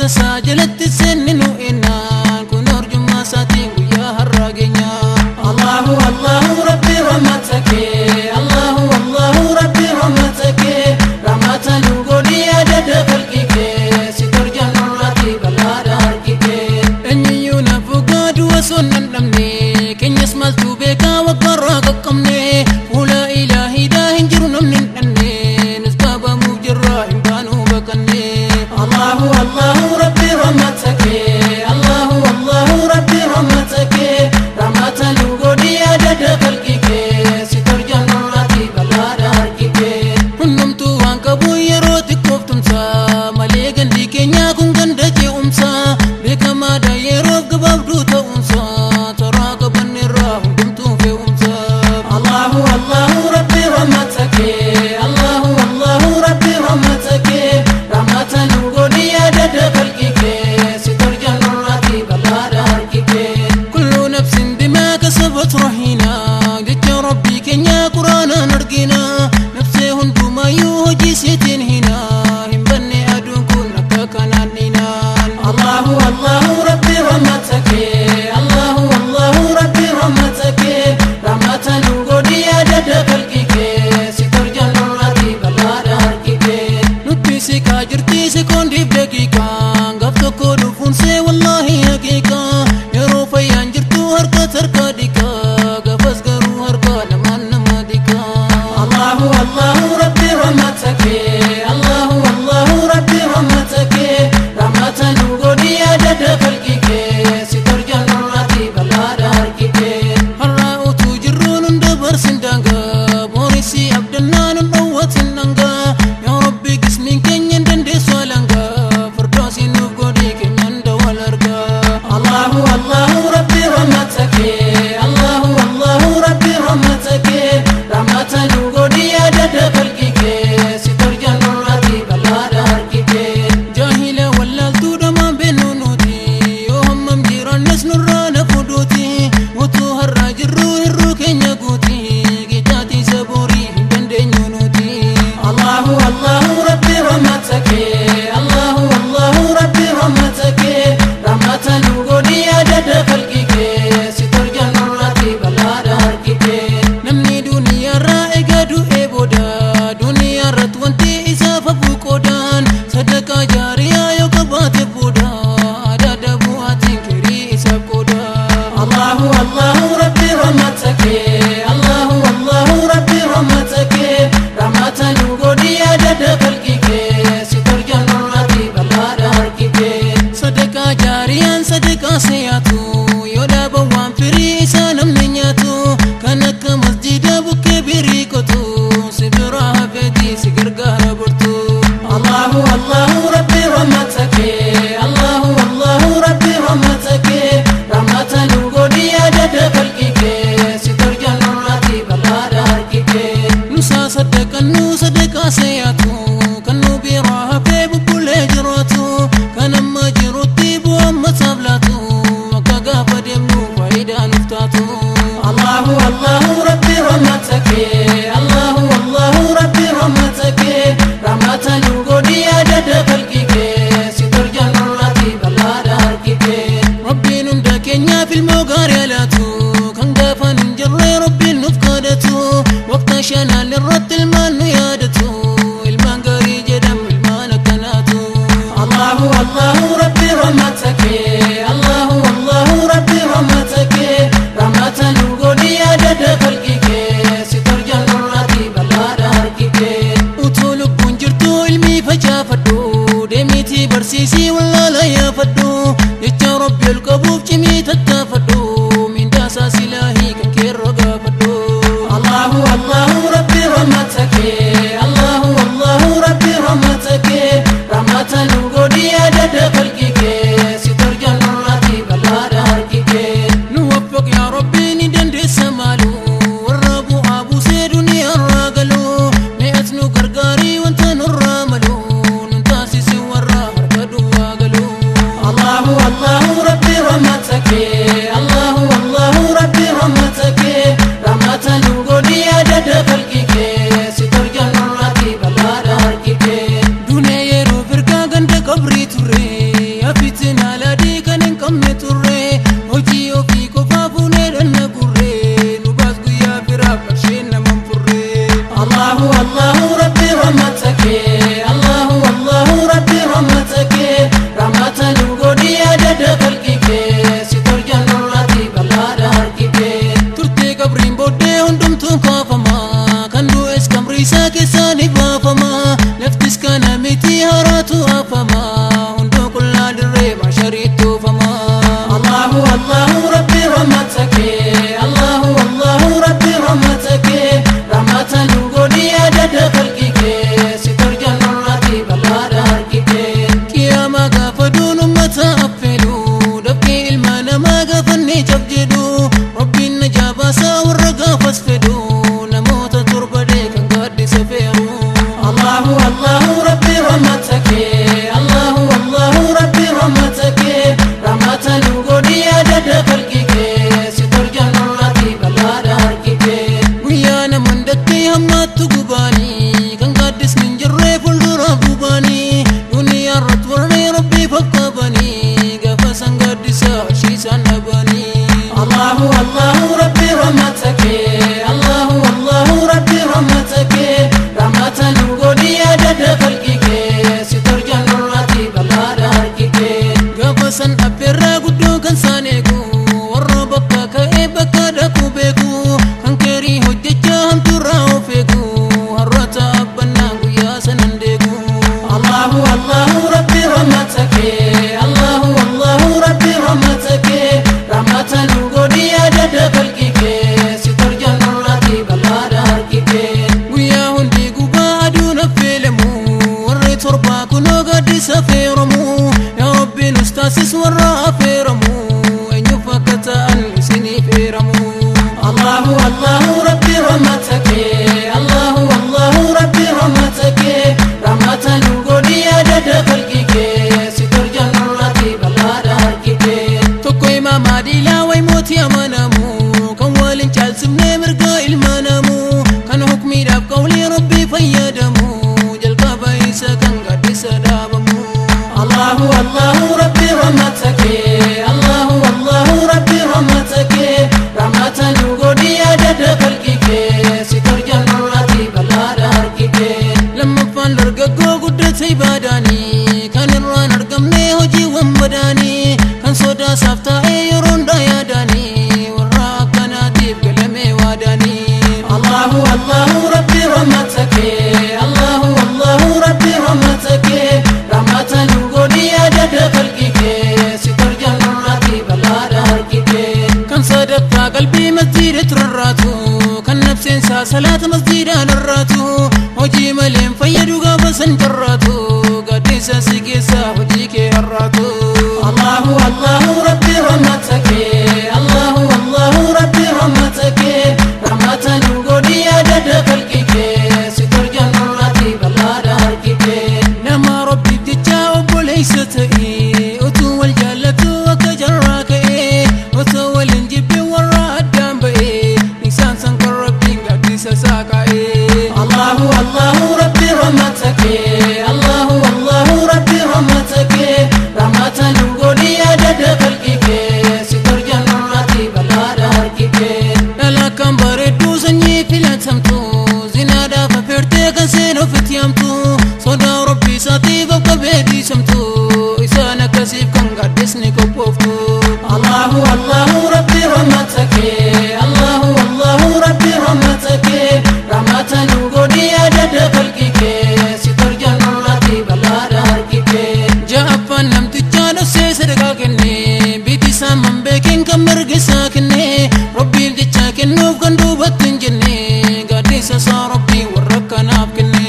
Rahmata isaa jalatti seenni nu ennaan kun arjummaa isaatiin guyyaa har'aa geenya. Allahu Allahu Rabbi rahmata kee, Allahu Allahu Rabbi rahmata kee, rahmata nu godhi adada khalqi kee, si tarjaan nurraati bal'aadha harki kee. Eenyuyyuu naaf dhugaa osoo hin dhabne, keenyas maaltu beekaa waggaarraa qaqqabne, fuula ilaahiidhaa hin jiru namni hin dhanne, nus qabamuuf jirra hin baanuu baqanne. Allahu Allahu Rabbi rahmata kee, Allahu Allahu Rabbi rahmata kee, rahmata nu godhi adada khalqi kee, si tarjaan nurraati bal'aadha harki kee. Hundumtuu waan qabu yeroo xiqqoof tumsa, malee gandi keenyaa kun ganda ce'umsa, beekamaadha yeroof gabaabduu ta'umsa, toraa qabanneerraa hundumtuu fe'umsa. Allahu Allahu Rabbi rahmata kee, Allahu Allahu Rabbi rahmata kee, rahmata nu godhi adada khalqi kee, si tarjaan nurraati bal'aadha harki kee. Kullu nafsin bimaa kasabat rahina, jecha Rabbii keenya quraanaan argina, nafsee hundumayyuu hojii isiitiin hina, hin banne aduun kun akka kanaan dhinaan. Allahu Allahu Rabbi rahmata kee, Allahu Allahu Rabbi rahmata kee, rahmata nu godhi adada khalqi kee, si tarjaan nurraati bal'aadha harki kee. Nutti siqaa jirti sekoondiif daqiiqaan, gaaf tokko dhufuun see wallaahi haqiiqaa, yeroo fayyaan jirtu harka tarkaa dhiqaa, gaafas garuu harka namaan nama dhiqaa. Allahu Allahu Rabbi rahmata kee, Allahu Allahu Rabbi rahmata kee, rahmata nu godhi adada khalqi kee, si tarjaan nurraati bal'aadha harki kee. Har'a utuu jirru nun dabarsin daangaa, boorisii abdannaa nun dhowwatin dhangaa, yaa Rabbi qismiin keenya hin dandeessu alangaa, fardoosii nuuf godhi keenyan dawal argaa. Allahu Allahu Rabbi rahmata kee, Allahu Allahu Rabbi rahmata kee, rahmata nu godhi adada khalqi kee, si tarjaan nurraati bal'aadha harki kee. Jaahila wallaaltuu dhamaan beenu nuti, yoo hammam jiraannes nurraa na fuduuti, utuu har'aa jirru hirruu keenya guuti, qixaatii saboorii hin dandeenyu nuti. Allahu Allahu Rabbi rahmata kee, Allahu Allahu Rabbi rahmata kee, rahmata nu godhi adada khalqi kee, si tarjaan nurraati bal'aadha harki kee. Namni duniyaarraa egaa du'ee booda, duniyaarratti wanti isaaf hafuu qoodaan, sadaqaa jaariyaa yoo qabaate booda, adada bu'aatiin kirii isaaf qooda. Allahu Allahu Rabbi rahmata kee, Allahu Allahu Rabbi rahmata kee, rahmata nu godhi adada khalqi kee, si tarjaan nurraati bal'aadha harki kee. Sadaqaa jaariyaan sadaqaa seeyaatu, yoo dhaaban waan firii isaa namni nyaatu, kan akka masjiida bukkee birii qotu, si biraa hafeetii si gargaara bortu. Allahu Allahu Rabbi rahmata kee, Allahu Allahu Rabbi rahmata kee, rahmata nu godhi adada khalqi kee, si tarjaan nurraati bal'aadha harki kee. Nusaa saddaqannu sadaqaa seeyaatu, kan nu biraa hafee bubbulee jiraatu, kan amma jirutti bu'aan masaaf laatu, akka gaafa deemnu faayidaa nuuf taatu. Allahu Allahu Rabbi rahmata kee, Allahu Allahu Rabbi rahmata kee, rahmata nu godhi adada khalqi kee, si tarjaan nurraati bal'aadha harki kee. Rabbiin hunda keenyaaf ilmoo gaarii alaatu, kan gaafan hin jirre Rabbiin nuuf kadhatu, waqta shanaan irratti ilmaan nu yaadatu, ilmaan gaarii jedhamu ilmaan akkanaatu. Allahu Allahu Rabbi rahmata kee, Allahu Allahu Rabbi rahmata kee, rahmata nu godhi adada khalqi kee, si tarjaan nurraati bal'aadha harki kee. Utuu lubbuun jirtu ilmii facaafadhu, deemiitii barsiisii wallaala yaafadhu, jecha Rabbi ol qabuuf cimii tattaafadhu, mindaasaa silaahii kan keerra gaafadhu. Allahu Allahu Rabbi rahmata kee, Allahu Allahu Rabbi rahmata kee, rahmata nu godhi adada khalqi kee, si tarjaan nurraati bal'aadha harki kee. Nu waffaq yaa Rabbi ni dandeessa maalu, warra bu'aa buusee duniyaarraa galu, mi'as nu gargaarii wanta nurraa malu, nun taasisi warra harka duwwaa galu. Allahu Allahu Rabbi rahmata kee, Allahu Allahu Rabbi rahmata kee, rahmata nu godhi adada khalqi kee, si tarjaan nurraati bal'aadha harki kee. Dunee yeroo firgaa ganda qabrii turre. adada khalqii kee si tarjaan nurraatii balaadha harki kee. Kan sadaffaa qalbii masjiida turarraatu kan nafseensaa salaata masjiidaan irraatu hojii maleen fayyadu gaafa san carraatu gaaddisa si keessaa hojii kee har'aatu. Allahu Allahu Rabbi rahmata kee, Allahu Allahu Rabbi rahmata kee, rahmata nu godhi adada khalqii kee si tarjaan nurraatii balaadha harki kee. Nama Rabbiif jecha obboleessa ta'e utuu wal jaallatu akka jarraa ka'e otoo waliin jibbe warra addaan ba'e isaan san kan Rabbiin gaaddisa isaa kaa'e. Allahu Allahu Rabbi rahmata kee, Allahu Allahu Rabbi rahmata kee, rahmata nu godhi adada khalqii kee si tarjaan nurraatii balaadha harki kee. Dhala kan bareedduu sanyii filatamtu zinaadhaaf affeertee kan seen ofitti hamtu sodaa Rabbii isaatiif akka beekisamtu isaan akkasiif kan gaaddisni qophooftu. Allahu Allahu Rabbi rahmata kee, Allahu Allahu Rabbi rahmata kee, rahmata nu godhi adada khalqii kee si tarjaan nurraatii balaadha harki kee. Ja'affaan namtichaa dhoksee sadaqaa kenne biiti isaa man beekin kan mirga isaa kenne Rabbiif jecha kennuuf kan duubatti hin jenne gaaddisa isaa Rabbii warra akkanaaf kenne.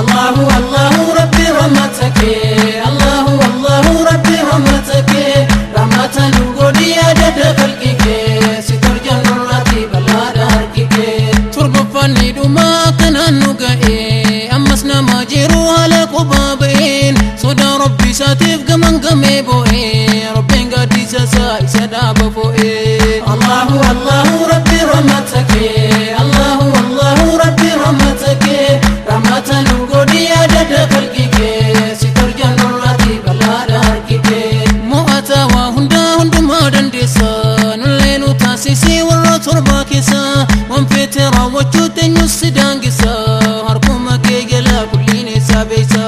Allahu Allahu Rabbi rahmata kee, Allahu Allahu Rabbi rahmata kee, rahmata nu godhi adada khalqii kee si tarjaan nurraatii balaadha harki kee. Torbaffaan ni dhuma akkanaan nu ga'e ammas nama jiru haala qubaa ba'een sodaa Rabbii isaatiif gaman gamee boo'e Rabbiin gaaddisa isaa isa dhaaba foo'e. Allahu Allahu Rabbi rahmata kee, Allahu Allahu Rabbi rahmata kee, rahmata nu godhi adada khalqii kee si tarjaan nurraatii balaadha harki kee. Mo'ataa waa hundaa hundumaa dandeessa nullee nu taasisee warra torbaa keessa waan feete raawwachuu teenyus si daangessa harkuma kee jala kulliin isaa beessa.